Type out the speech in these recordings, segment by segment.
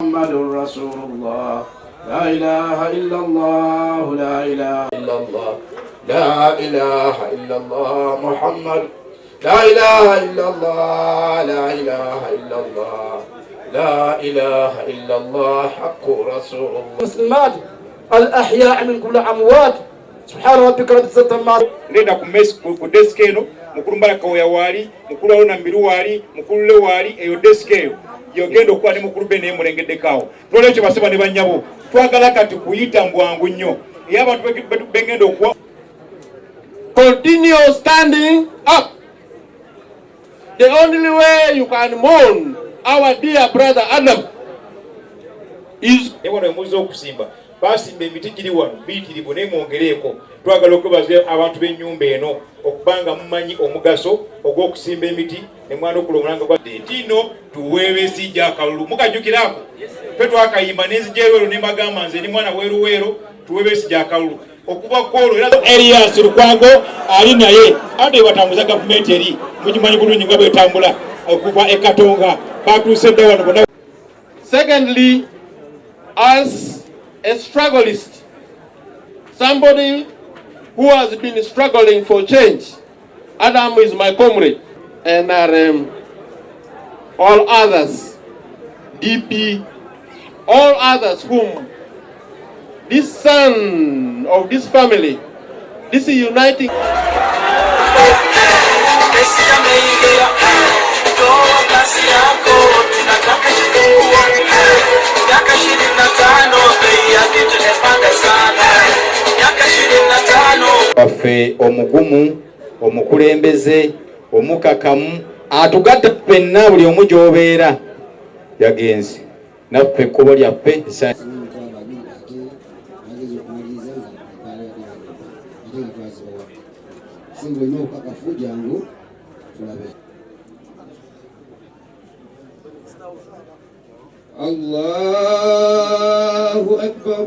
Muhammadun Rasulullah. La ilaha illallah, la ilaha illallah, la ilaha illallah, Muhammad. La ilaha illallah, la ilaha illallah, la ilaha illallah, haqqu Rasulullah. Muslimat al ahyaa minkum la amwat subhana rabbika rabbil izzati amma. Ngenda ku mess ku desk eno, mukulu Mbaraka Oya waali, mukulu Alona Miru waali, mukulu Le waali, eyo desk eyo yogenda okuba ne mukulu Ben emulengeddeko awo. Nolwekyo baseba ne bannyabo, twagala kati kuyita mbwangu nnyo era abantu bengenda okuwa. Continue standing up. The only way you can mourn our dear brother Adam is Naye wano wemuzze okusimba, basimba emiti giri wano miyitirivu, naye mwongereeko. Twagala okwebaza abantu b'ennyumba eno okuba nga mumanyi omugaso ogw'okusimba emiti ne mwanukula omulanga gwa nti no tuwe Besigye akalulu. Mukajjukiraako ffe twakayimba n'enzija eweero ne mbagamba nze ndi mwana weeruweero, tuwe Besigye akalulu okuva kwolwo. Era Erias Lukwago ali naye ate batambuza gavumenti eri mugimanyi bulungi nga bwetambula okuva e Katonga batuuse dda wano bonna. Secondly, as a strugglist, somebody who has been struggling for change, Adam is my comrade, NRM, all others, DP, all others whom this son of this family, this is uniting. Waffe omugumu, omukulembeze omukakamu, atugatta ffenna buli omu gy'obeera, yagenze naffe ekkubo lyaffe. Singa olina obukakafu jangu tulabe. Allahu Akbar.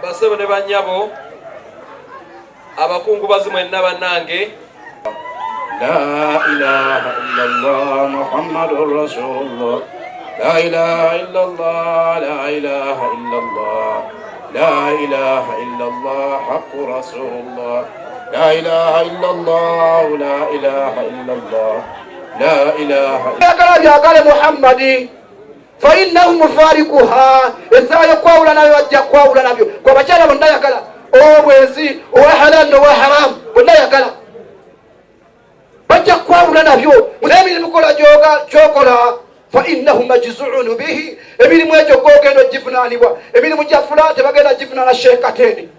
Basebo ne bannyabo, abakungubazi mwenna bannange. La ilaha illallah Muhammadur Rasulullah. La ilaha illallah, la ilaha illallah, la ilaha illallah, haqqu Rasulullah. La ilaha illallah, la ilaha illallah, la ilaha. Byagala byagale Muhammadi fa innahu mufarikuha, essaawa yokwawula nayo bajja kwawula nabyo. Gwe abakyala bonna yagala owobwenzi, owa halal nowa haramu, bonna yagala bajja kwawula nabyo. Naye emirimu kola kyokola fa innahu majzuun bihi, emirimu egyo gogenda ogivunanibwa. Emirimu gya fula tebagenda givunaana shekateni,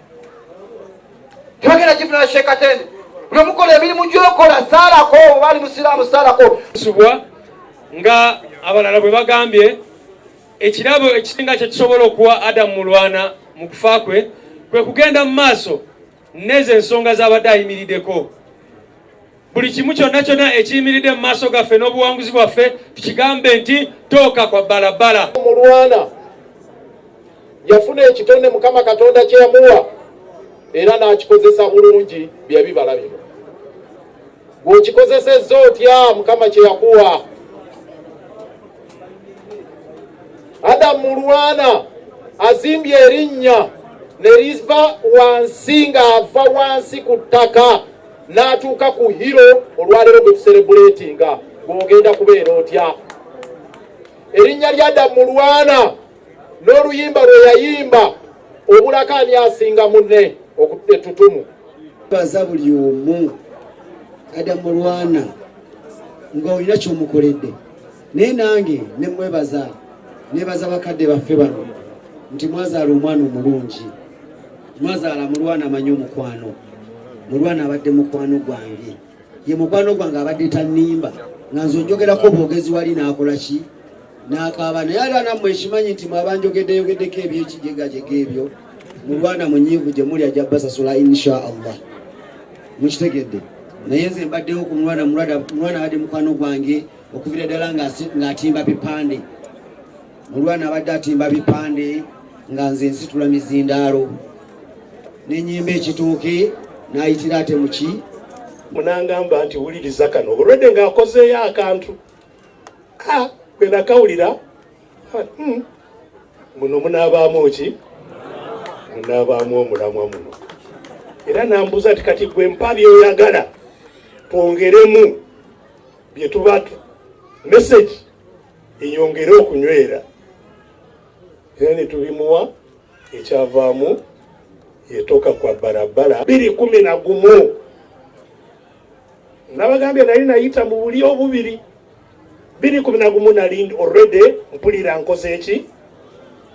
tebagenda givunaana shekateni. Buli omukola emirimu gyokola saalako, oba ali musiraamu saalako. Subwa nga abalala bwe bagambye, ekirabo ekisinga kye tusobola okuwa Adamu Mulwana mu kufa kwe kwe kugenda mu maaso n'ezo ensonga z'abadde ayimiriddeko. Buli kimu kyonna kyonna ekiyimiridde mu maaso gaffe n'obuwanguzi bwaffe tukigambe nti tooka kwa bbalabala. Mulwana yafuna ekitone Mukama Katonda kye yamuwa era n'akikozesa bulungi, bye bibala bino. Bw'okikozesezza otya Mukama kye yakuwa? Adamu Mulwana azimbye erinnya ne liva wansi, ng'ava wansi ku ttaka n'atuuka ku hero olwaleero gwe tuserebuleetinga. Gw'ogenda kubeera otya? Erinnya lya Adamu Mulwana n'oluyimba lwe yayimba obulako ani asinga munne ettutumu. Baza buli omu Adamu Mulwana nga olina kyomukoledde, naye nange nemwebaza. Nebaza bakadde baffe bano nti mwazaala omwana omulungi, mwazaala Mulwana amanyi omukwano. Mulwana abadde mukwano gwange, ye mukwano gwange abadde tannimba nga nze onjogerako bwogezi wali n'akola ki n'akaaba. Naye ala nammwe ekimanyi nti mwaba njogeddeyogeddeko ebyekijegajega ebyo, Mulwana munyiivu gye muli, ajja basasula insha Allah. Mukitegedde? Naye nze mbaddewo ku Mulwana. Mulwana abadde mukwano gwange okuvira ddala ng'atimba bipande. Mulwana abadde atimba bipande nga nze nsitula mizindaalo nenyimba ekituuke n'ayitira ate muki. Munangamba nti wuliriza kano obulwadde ng'akozeeyo akantu bwe nakawulira, muno munaabaamu ki? Munaabaamu omulamwa muno. Era nambuuza nti kati gwe mpa byoyagala twongeremu bye tuba message eyongere okunywera. Era ne tubimuwa, ekyavaamu yetoka kwa barabara. 2011 nabagambye nali nayita mu buli obubiri. 2011 nali already mpulira nkoze eki,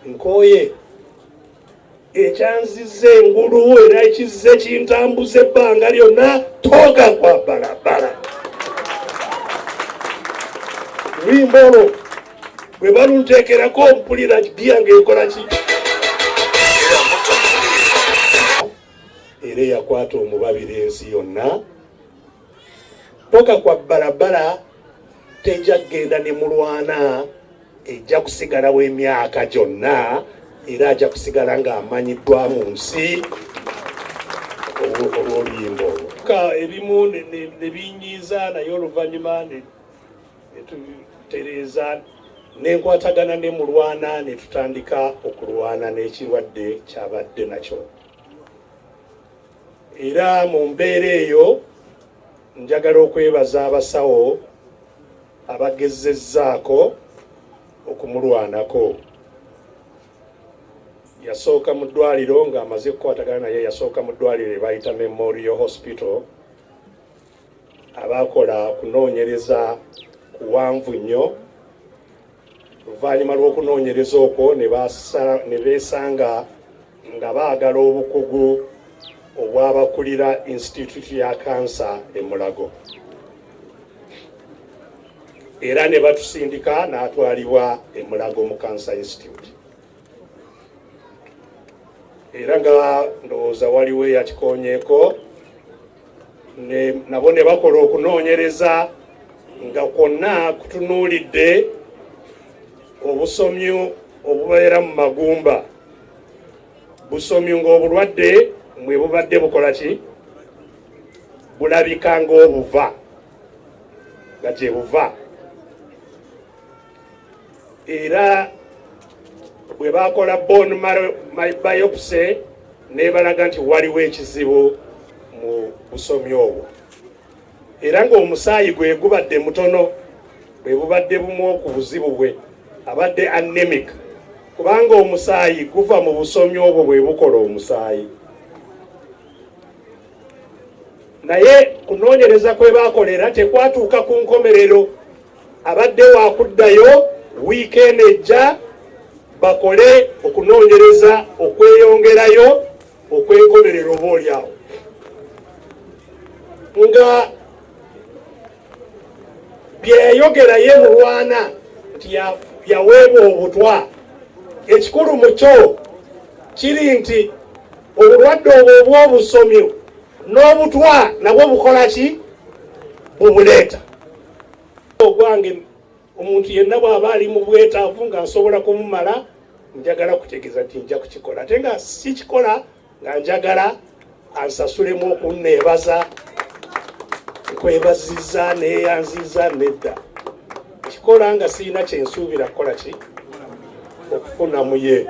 nkooye. Ekyanziza engulu era ekizze kintambuza ebbanga lyonna, toka kwa barabara. Luyimba olwo bwe balunteekerako mpulira giya ng'ekola ki. Era eyakwata omubabira ensi yonna, toka kwa barabara tejja kugenda ne Mulwana, ejja kusigalawo emyaka gyonna era ajja kusigala ng'amanyiddwa mu nsi olw'oluyimba olwo. Ebimu ne binyiiza, naye oluvannyuma ne tutereeza nenkwatagana ne Mulwana ne tutandika okulwana n'ekirwadde kyabadde nakyo. Era mu mbeera eyo njagala okwebaza abasawo abagezezzaako okumulwanako. Yasooka mu ddwaliro ng'amaze kukwatagana naye, yasooka mu ddwaliro ebayita Memorial Hospital, abakola kunoonyereza kuwanvu nnyo. Oluvannyuma lw'okunoonyereza okwo ne beesanga nga baagala obukugu obwabakulira Institute ya Kansa e Mulago, era ne batusindika n'atwalibwa e Mulago mu Cancer Institute. Era nga ndowooza waliwo eyakikonyeeko, nabo ne bakola okunoonyereza nga kwonna kutunuulidde obusomyo obubeera mu magumba, busomyo ng'obulwadde mwe bubadde bukola ki, bulabika ng'obuva nga gye buva. Era bwe bakola bone marrow biopsy nebalaga nti waliwo ekizibu mu busomi obwo, era ng'omusaayi gwe gubadde mutono, bwe bubadde bumu ku buzibu bwe abadde anemic, kubanga omusaayi guva mu busomi obwo bwe bukola omusaayi. Naye kunoonyereza kwe bakolera tekwatuuka ku nkomerero. Abadde wakuddayo wiikendi ejja bakole okunoonyereza okweyongerayo okwenkomerero, oba oliawo nga byeyayogera ye Mulwana nti yaweebwa obutwa. Ekikulu mu kyo kiri nti obulwadde obwo obw'obusomyo n'obutwa nabwo bukola ki? Bubuleeta. Ogwange omuntu yenna bw'aba ali mu bwetaavu nga nsobola kumumala, njagala kutegeeza nti nja kukikola, ate nga sikikola nga njagala ansasulemu okunneebaza, nkwebaziza neeyanziza. Nedda, kikola nga sirina kyensuubira kukola ki okufunamu ye.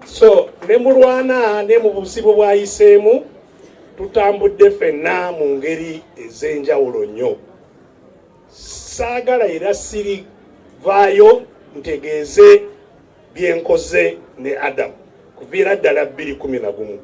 So ne Mulwana ne mu buzibu bwayiseemu tutambudde ffenna mu ngeri ez'enjawulo nnyo. Saagala era siri vaayo ntegeeze byenkoze ne Adamu kuviira ddala 2011.